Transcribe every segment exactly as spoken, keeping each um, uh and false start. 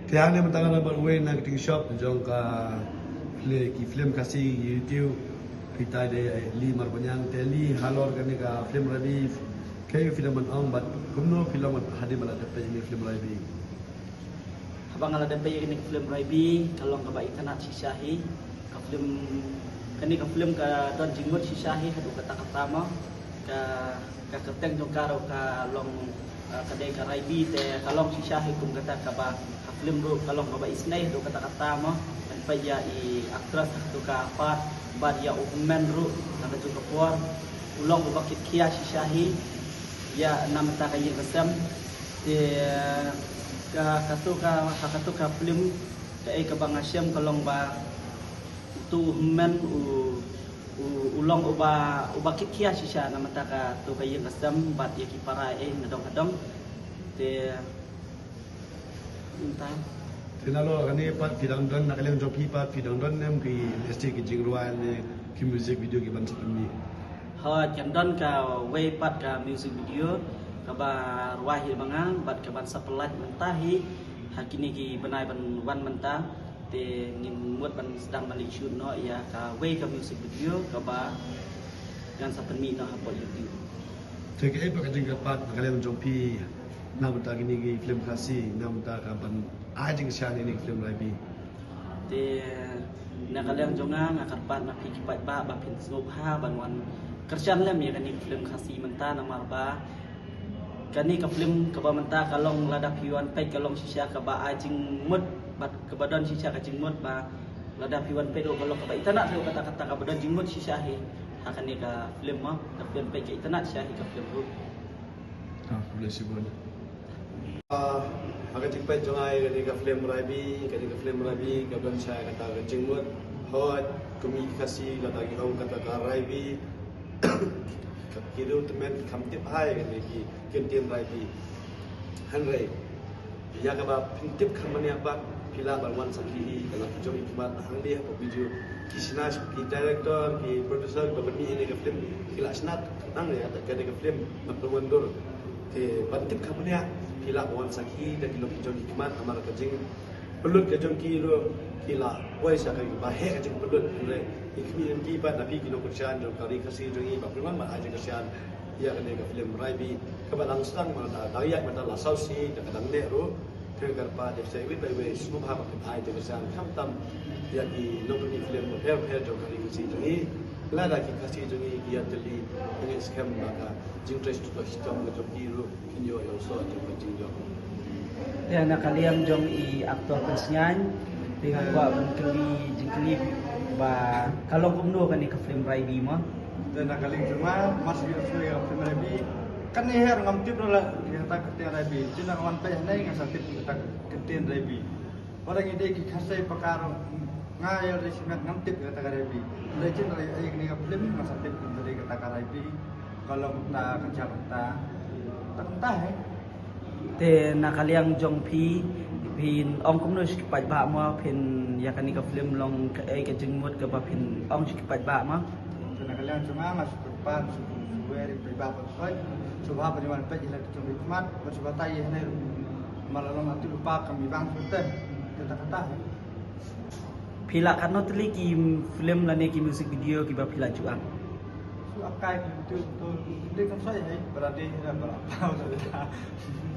Te hangne mynta nga don bad uwei na acting shop jong ka fli-, ki film Khasi YouTube. Phi tai de Li Marbaniang, te Li, halor kane ka film Raibi, kaei phi dang ban ong bad kumno phi long hadien ba la dep peit ïa kane ka film Raibi? Haba nga la dep peit ïa kane ka film Raibi, ka long kaba itynnad shisha hi. Ka film, kane ka film ka don jingmut shisha hi haduh katta katta mo. Ka, ka kyrteng jong ka ruh ka long, eh, ka dei ka Raibi, te ka long shisha hi kum kata kaba ka film ruh ka long kaba isynei haduh katta katta mo. Ngan peit ïa i actress ha kato ka part bad ïa u hynmen ruh ha kato ka por u long uba kit khia shisha hi ïa na mynta ka ïing ka sem. Te ka, kato ka, ha kato ka film, kaei kaba nga shem ka long ba uto u hynmen u, u, u long uba, uba kit khia shisha na mynta kato ka ïing ka sem bad ïa ki para ei na dong ha dong. Te mynta. Te nalor kane pat phi dang don, na ka liang jong phi pat phi dang don ne em ki, lehse ki jingrwai ne ki music video kiban sa pynmih? Hooid, kan don kawei pat ka music video kaba rwai hi ma nga bad kaban sa pynlait mynta hi ha kine ki bnai ban wan mynta. Te ngin mut ban sdang ban leit shoot noh ïa kawei ka music video kaba ngan sa pynmih noh hapoh YouTube. Te kaei pat ka jingkyrpad na ka liang jong phi na bynta kine ki film Khasi, na bynta kaban ai jingkyrshan ïa kine ki film Raibi? Te na ka liang jong nga, nga kyrpad na phi ki paidbah ba phin sngewbha ban wan kyrshan lem ïa kane ka film Khasi mynta, namar ba kane ka film kaba mynta ka long, lada phi wan peit, ka long shisha kaba ai jingmut bad kaba don shisha ka jingmut, ba lada phi wan peit ruh ka long kaba itynnad ruh, kata kata kaba don jingmut shisha hi ha kane ka film mo. Ka film peit ka itynnad shisha hi ka film ruh. Ah, khublei shibun. Ah, ha ka jingpeit jong nga ïa kane ka film Raibi, kane ka film Raibi ka don shisha kata ka jingmut. Hooid, kum ki Khasi lada ki ong kata ka Raibi, ki riew tymmen ki kham tip hi ïa kane ki kyntien Raibi. Hynrei ïa kaba phin tip kham bniah pat, phi lah ban wan sakhi hi, ka la pynjop ïa ki mat hangne hapoh video. Ki shna, ki director, ki producer kiba pynmih ïa kane ka film, ki la shna tang ïa kane ka film ban pynwandur. Te ban tip kham bniah, phi lah ban wan sakhi da ki lok ki jong ki khmat, namar ka jingpynlut ka jong ki ruh ki la poi sha kaba heh ka jingpynlut. Hynrei ngi khmih lynti pat na phi ki nongkyrshan jong ka ri Khasi jong ngi ba phin wan ban ai jingkyrshan ïa kane ka film Raibi kaba dang sdang, ma da dang ïaid ma da la saw sngi da ka dang neh ruh. Te nga kyrpad ïa phi sa iwei pa iwei sngewbha ba phin ai jingkyrshan khamtam ïa ki nongpynmih film bapher bapher jong ka ri Khasi jong ngi. Lada ki Khasi jong ngi ki ïatylli, nga ngeit skhem ba ka jingtrei shitom shitom ka jong ki ruh kin ïoh ïa u soh jong ka jingjop. Te na ka liang jong i actor Pynsngiain, te nga kwah ban kylli jingkylli ba ka long kumno kane ka film Raibi mo? Te na ka liang jong nga, mar shu ïoh shuwa ïa ka film Raibi, kane hi ruh ngam tip ruh la ïa kata ka ktien Raibi. Te nga wan peit hangne nga sa tip ïa kata ka ktien Raibi. Wat la ngi dei ki Khasi pakar, nga ïa dei shimet ngam tip ïa kata ka Raibi. Dei jin dei ïa kane ka film nga sa tip ïa dei kata ka Raibi. Ka long kata ka jam kata. Kata kata hi. Te na ka liang jong phi, phin ong kumno sha ki paidbah mo, phin ïa kane ka film long kaei ka jingmut kaba phin ong sha ki paidbah mo? Te na ka liang jong nga, nga shu kyrpad sha ki paidbah baroh, sngewbha ban wan peit ïa la ki jong ki khmat, ban sngewbha tai ïa hangne ruh. Namar la long atu lypa kam i bang shu te. Te kata kata hi. Phi la katno tylli ki film lane ki music video kiba phi la ju act? Shu act kai ki tu tu, dei kam soi hi, ba la dei hi, ba la pau da.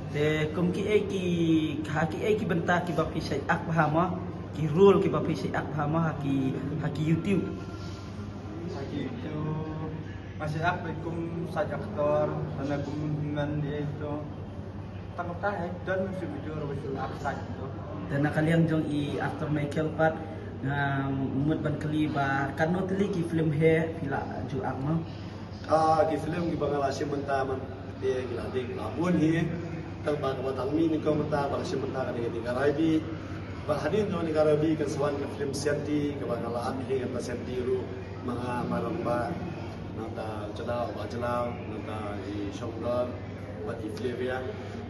Te kum kiei ki, ha kiei ki bynta kiba phi shait act bha mo, ki role kiba phi shait act bha mo ha ki, ha ki YouTube? Ha ki YouTube nga shait act beit kum side actor, lane kum hynmen ïa ito. Tang katta hi, don music video ruh ba shu act side to. Te na ka liang jong i actor Michael pat, nga mut ban kylli ba katno tylli ki film hi phi la ju act mo? Ah, ki film kiba nga la shim mynta man, te ki la dei ki la bun hi. Tang ba kaba dang mih nyngkong mynta ba la shim mynta ka dei ka Raibi. Bad hadien jong ka Raibi kan sa wan ka film Sianti kaba nga la act hi, kata Sianti ruh ma nga, ma Rangbah, nangta Jlaw, Bah Jlaw, nangta i Shongdor bad i Flavia.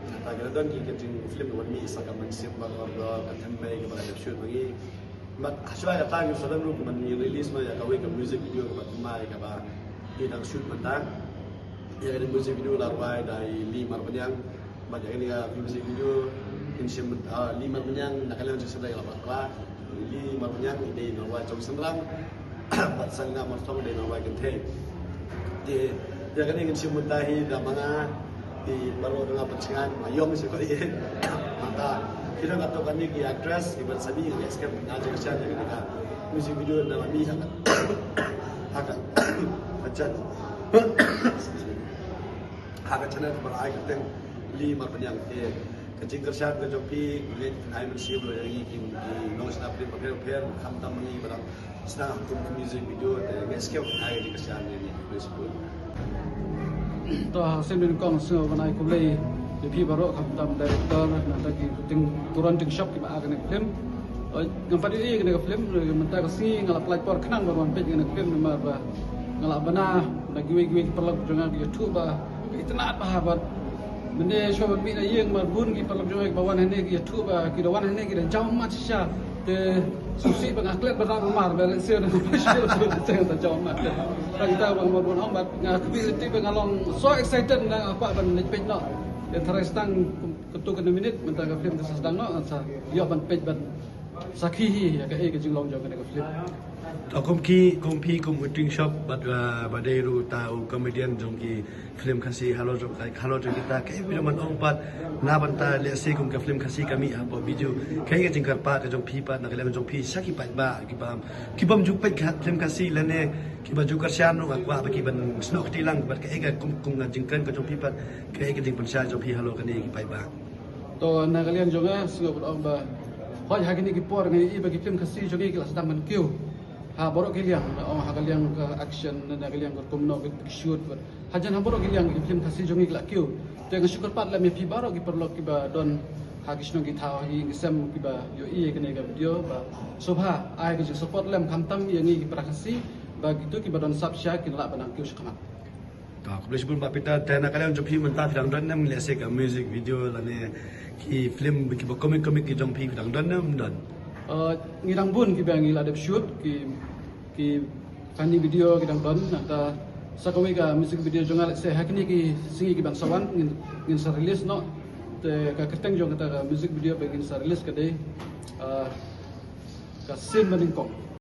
Nangta ki la don ki, ki jing film kiban mih sa ka Mynsiem Ba Kordor, ka Thymmei kaba la dep shoot ma ngi. Bad hashwa kata ngi sa don ruh kiban ngi release noh ïa kawei ka music video kaba thymmai kaba ngi dang shoot mynta. Ïa kane music video la rwai da i Lee Marbaniang. Bad ïa kane ka music video Ngin shim, ah, Li Marmaniang na ka liang jong Sendai la bakla. Li Marmaniang i dei na wai jong Sendang. Bad Sangna Martong dei na wai Kynthei. Te ïa kane ngin shim mynta hi da ma nga, i baroh nga pynshngaiñ ma ïong shi ko i. Mynta ki dang ato kane ki actress i ban sani i skhem na jong sha jong ka music video na mi ha ka ha ka channel. Ha ka channel ba ai ka teng Li Marmaniang te ka jingkyrshan ka jong phi, ngi ai mynsiem ïa ngi ki nongshna film pher pher, khamtam ngi ba dang shna kum ka music video, te ngi skhem ai ka jingkyrshan ïa ngi. To ha sien nyngkong sngewbha ban ai khublei ïa phi baroh khamtam director, nangta ki ting turon ting shop kiba ai kane ka film. Ngam pat ïohi ïa kane ka film, mynta ka sngi nga la pynlait por khnang ban wan peit ïa kane ka film namar ba nga la bana na kiwei kiwei ki paralok jong nga ki ïathuh ba ka itynnad bha bad mynne shuwa ban mih na ïing mar bun ki paralok jong nga kiba wan hangne ki ïathuh ba ki da wan hangne ki da jaw mat shisha. Te sngewsih ba nga klet ba rah mar ba lehse na ka pyrshah sngewsih ba jaw mat. Te tang kita ba mar bun ong bad nga kyrpad lynti ba nga long so excited nga kwah ban leit peit noh. Te tharai sa tang katto katne minit mynta ka film ka sa sdang noh, ngan sa ïoh ban peit ban sakhi hi ïa kaei ka jinglong jong kane ka film. To kum ki, kum phi, kum u Ting Shop bad, uh, ba dei ruh uta u comedian jong ki film Khasi halor jong ka, halor jong kita, kaei phi dang ban ong pat na bynta lehse kum ka film Khasi ka mih hapoh video, kaei ka jingkyrpad ka jong phi pat na ka liang jong phi sha ki paidbah kiba, ki bym ju peit ka film Khasi lane kiba ju kyrshan ruh, nga kwah ba ki ban snoh kti lang bad kaei ka kum, kum ka jingkren ka jong phi pat, kaei ka jingpynshai jong phi halor kane ki paidbah. To na ka liang jong nga sngewbha ban ong ba hooid ha kine ki por nga ïohi ba ki film Khasi jong ngi ki la sdang ban kiew. Ha baroh ki liang, na ong ha ka liang ka action, na ka liang ka kumno ki shoot bad hajan ha baroh ki liang ki film Khasi jong ngi ki la kiew. Te nga shu kyrpad lem ïa phi baroh ki paralok kiba don ha ki shnong ki thaw ha ki ïing ki sem kiba ïohi ïa kane ka video ba sngewbha ai ka jingsupport lem khamtam ïa ngi ki para Khasi ba kito kiba don sap sha kin lah ban nang kiew shakhmat. To khublei shibun Bah Peter, te na ka liang jong phi mynta phi dang don ne em lehse ka music video lane ki film kiba comic comic ki jong phi, phi dang don ne em don? Uh, ngi dang bun kiba ngi la dep shoot ki, ki funny video ki dang don, nangta sa kawei ka music video jong nga lehse ha kine ki sngi ki ban sa wan ngin, ngin sa release noh. Te ka kyrteng jong kata ka music video ba ngin sa release ka dei, uh, Ka Sien Banyngkong.